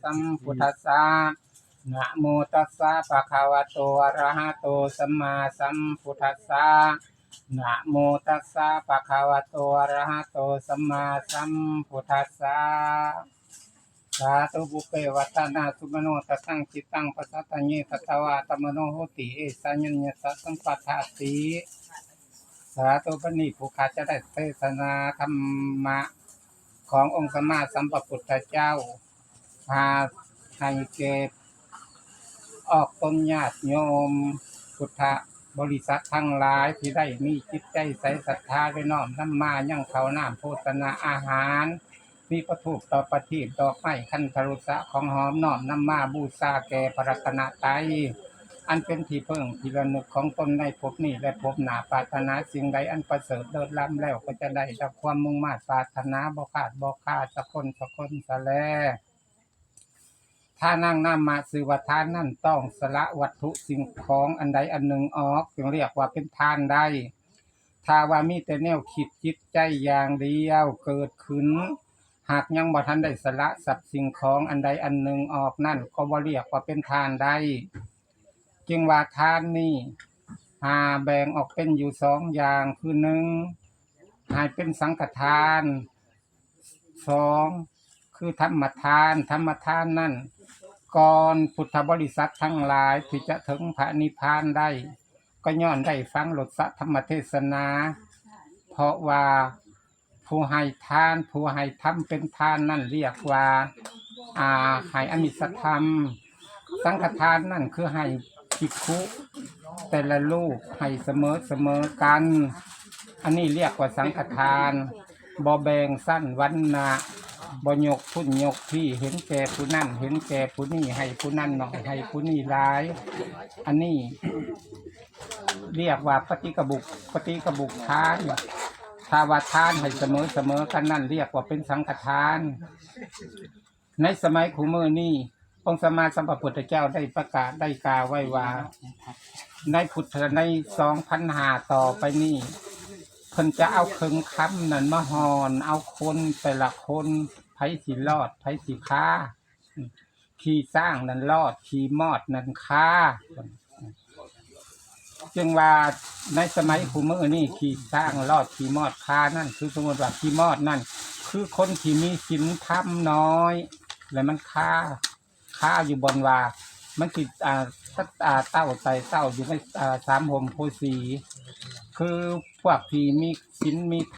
ສຳພຸດທັດສະ ນະໂມຕັດສະ ພະຄະວະໂຕ ອະຣະຫະໂຕ ສຳມາສຳພຸດທັດສະ ນະໂມຕັດສະ ພະຄະວະໂຕ ອະຣະຫະໂຕ ສຳມາສຳພຸດທັດສະ. ສາທຸ ປຸບເປ ວະຕານະ ສຸມະໂນ ຕະສັງ ຈິດຕັງ ປະສາທະເຍ ກະຕະວາ ຕະມະໂນໂຫຕິ ເອສະ ຍັນຍະສະ ສັມປະທາຕິ. ສາທຸ ບັດນີ້ຜູ້ຂ້າຈະໄດ້ເທດສະໜາທຳມະຂອງອົງສຳມາສຳພະພຸດທະເຈົ້າ ພາໃຫ້ແກ່ອອກຕົນຍາດໂຍມພຸດທະບໍລິສັດທັງຫຼາຍ ທີ່ໄດ້ມີຈິດໃຈໃສສັດທາ ໄດ້ນ້ອມນຳມາຍັງເຂົ້ານ້ຳໂພຊະນາອາຫານ ມີປະທູບ ດອກປະທີບ ດອກໄມ້ ຄັນທະລຸສະ ຂອງຫອມ ນ້ອມນຳມາບູຊາແກ່ພະລັດຕະນະໄຕ ອັນເປັນທີ່ເພິ່ງທີ່ລະນຶກຂອງຕົນໃນພົບນີ້ ແລະ ພົບໜ້າ. ປາດຖະໜາສິ່ງໃດອັນປະເສີດເລີດລ້ຳແລ້ວ ກໍຈະໄດ້ດັ່ງຄວາມມຸ່ງມາດປາດຖະໜາ ບໍ່ຂາດບໍ່ຄາ ສະຄົນສະຄົນສະແລ. ທານັງນາມະ ຊື່ວ່າທານນັ້ນ ຕ້ອງສະຫຼະວັດຖຸສິ່ງຂອງອັນໃດອັນໜຶ່ງອອກ ຈຶ່ງລຽກວ່າເປັນທານໄດ້. ຖ້າວ່າມີແຕ່ແນວຄິດຈິດໃຈຢ່າງດຽວເກີດຂຶ້ນ ຫາກຍັງບໍ່ທັນໄດ້ສະຫຼະຊັບສິ່ງຂອງອັນໃດອັນໜຶ່ງອອກນັ້ນ ກໍບໍ່ລຽກວ່າເປັນທານໄດ້. ຈຶ່ງວ່າທານນີ້ ຫາແບ່ງອອກເປັນຢູ່ສອງຢ່າງ ຄື ໜຶ່ງ ໃຫ້ເປັນສັງຄະທານ, ສອງ ຄືທຳມະທານ. ທຳມະທານນັ້ນ ກ່ອນພຸດທະບໍລິສັດທັງຫຼາຍທີ່ຈະເຖິງພະນິບພານໄດ້ ກໍຍ້ອນໄດ້ຟັງລົດສະທຳມະເທດສະໜາ ເພາະວ່າຜູ້ໃຫ້ທານ ຜູ້ໃຫ້ທຳເປັນທານນັ້ນລຽກວ່າ ອາ ໃຫ້ອະມິດສະທຳ. ສັງຄະທານນັ້ນຄືໃຫ້ພິກຂຸແຕ່ລະຮູບໃຫ້ສະເໝີ ສະເໝີກັນ ອັນນີ້ລຽກວ່າສັງຄະທານ. ບໍ່ແບ່ງຊັ້ນວັນນະ ບໍ່ຍົກພຸ້ນຍົກພີ້ ເຫັນແກ່ຜູ້ນັ້ນ ເຫັນແກ່ຜູ້ນີ້ ໃຫ້ຜູ້ນັ້ນໜ້ອຍ ໃຫ້ຜູ້ນີ້ຫຼາຍ ອັນນີ້ລຽກວ່າປະຕິກະບຸກ ປະຕິກະບຸກທານ. ຖ້າວ່າທານໃຫ້ສະເໝີ ສະເໝີກັນນັ້ນລຽກວ່າເປັນສັງຄະທານ. ໃນສະໄໝຄູ່ມື້ນີ້ ອົງສຳມາສຳພະພຸດທະເຈົ້າໄດ້ປະກາດ ໄດ້ກ່າວໄວ້ວ່າ ໃນພຸດທະ ໃນສອງພັນຫ້າຕໍ່ໄປນີ້ ເພິ່ນຈະເອົາເຄິ່ງຄຳນັ້ນມາຮ່ອນເອົາຄົນແຕ່ລະຄົນ ໃຜຊິລອດ ໃຜຊິຄາ ຂີ່ຊ້າງນັ້ນລອດ ຂີ່ມອດນັ້ນຄາ. ຈຶ່ງວ່າໃນສະໄໝຄູ່ມື້ນີ້ ຂີ່ຊ້າງລອດ ຂີ່ມອດຄານັ້ນ ຄືສົມມຸດວ່າຂີ່ມອດນັ້ນ ຄືຄົນທີ່ມີສິນທຳນ້ອຍ ແລະ ມັນຄາ ຄາຢູ່ບ່ອນວ່າ ມັນຊິ ອາ ອາ ເຕົ້າໄຕ່ເຕົ້າຢູ່ໃນ ອາ ສາມຮົ່ມໂພສີ ຄືພວກທີ່ມີສິນມີທ